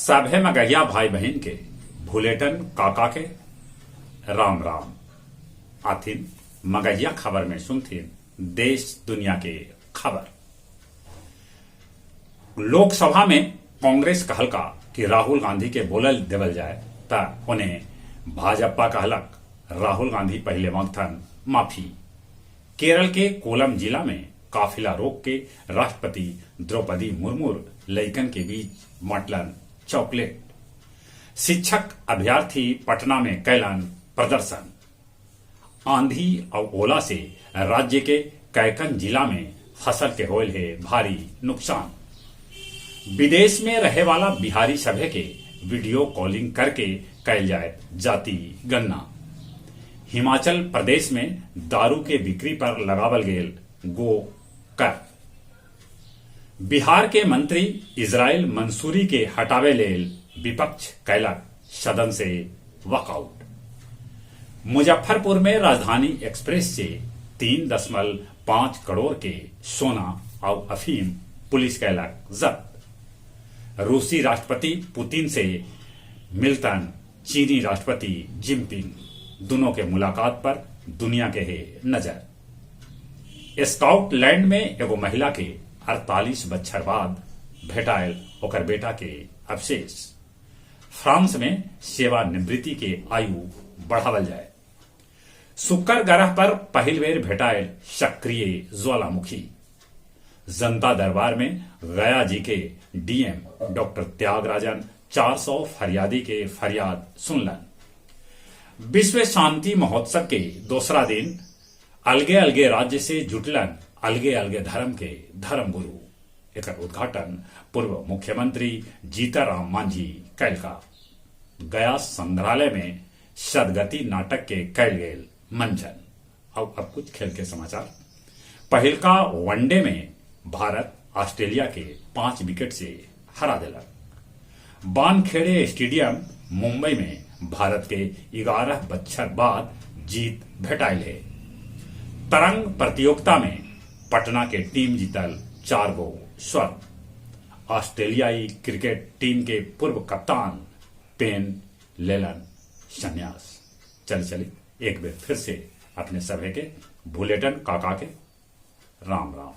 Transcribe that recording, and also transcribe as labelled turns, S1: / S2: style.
S1: सभे मगहिया भाई बहिन के भुलेटन काका के राम राम। आथिन मगहिया खबर में सुनथिन देश दुनिया के खबर। लोकसभा में कांग्रेस कहलका कि राहुल गांधी के बोलल देवल जाय त ओने भाजपा कहलक राहुल गांधी पहिले मांगथन माफी। केरल के कोलम जिला में काफिला रोक के राष्ट्रपति द्रौपदी मुर्मू लइकन के बीच बांटलन चॉकलेट। शिक्षक अभ्यर्थी पटना में कैलन प्रदर्शन। आंधी आउ ओला से राज्य के कैकन जिला में फसल के होयल हे भारी नुकसान। विदेश में रहे वाला बिहारी सभे के वीडियो कॉलिंग करके कैल जाए जाति गणना। हिमाचल प्रदेश में दारू के बिक्री पर लगावल गेल गो कर। बिहार के मंत्री इजराइल मंसूरी के हटावे लेल विपक्ष कैलक सदन से वॉकआउट। मुजफ्फरपुर में राजधानी एक्सप्रेस से 3.5 करोड़ के सोना आउ अफीम पुलिस कैलक जब्त। रूसी राष्ट्रपति पुतिन से मिलतन चीनी राष्ट्रपति जिनपिंग, दोनों के मुलाकात पर दुनिया के हे नजर। स्कॉटलैंड में एगो महिला के 48 बच्छर बाद भेटायल ओकर बेटा के अवशेष। फ्रांस में सेवानिवृत्ति के आयु बढ़ावल जाए। शुक्र ग्रह पर पहिल बेर भेटायल सक्रिय ज्वालामुखी। जनता दरबार में गया जी के डीएम डॉक्टर त्यागराजन 400 फरियादी के फरियाद सुनलन। विश्व शांति महोत्सव के दूसरा दिन अलगे अलगे राज्य से जुटलन अलगे अलगे धर्म के धर्मगुरु। एकर उद्घाटन पूर्व मुख्यमंत्री जीतनराम मांझी कैलका। गया संग्रहालय में सदगति नाटक के कैल गेल मंचन। और अब कुछ खेल के समाचार। पहिलका वनडे में भारत ऑस्ट्रेलिया के 5 विकेट से हरा देलक। वानखेड़े स्टेडियम मुंबई में भारत के 11 बच्छर बाद जीत भेटायल हे। तरंग प्रतियोगिता में पटना के टीम जीतल 4 गो स्वर्ण। ऑस्ट्रेलियाई क्रिकेट टीम के पूर्व कप्तान पेन लेलन संन्यास। चल चली एक बेर फिर से अपने सभे के भुलेटन काका के राम राम।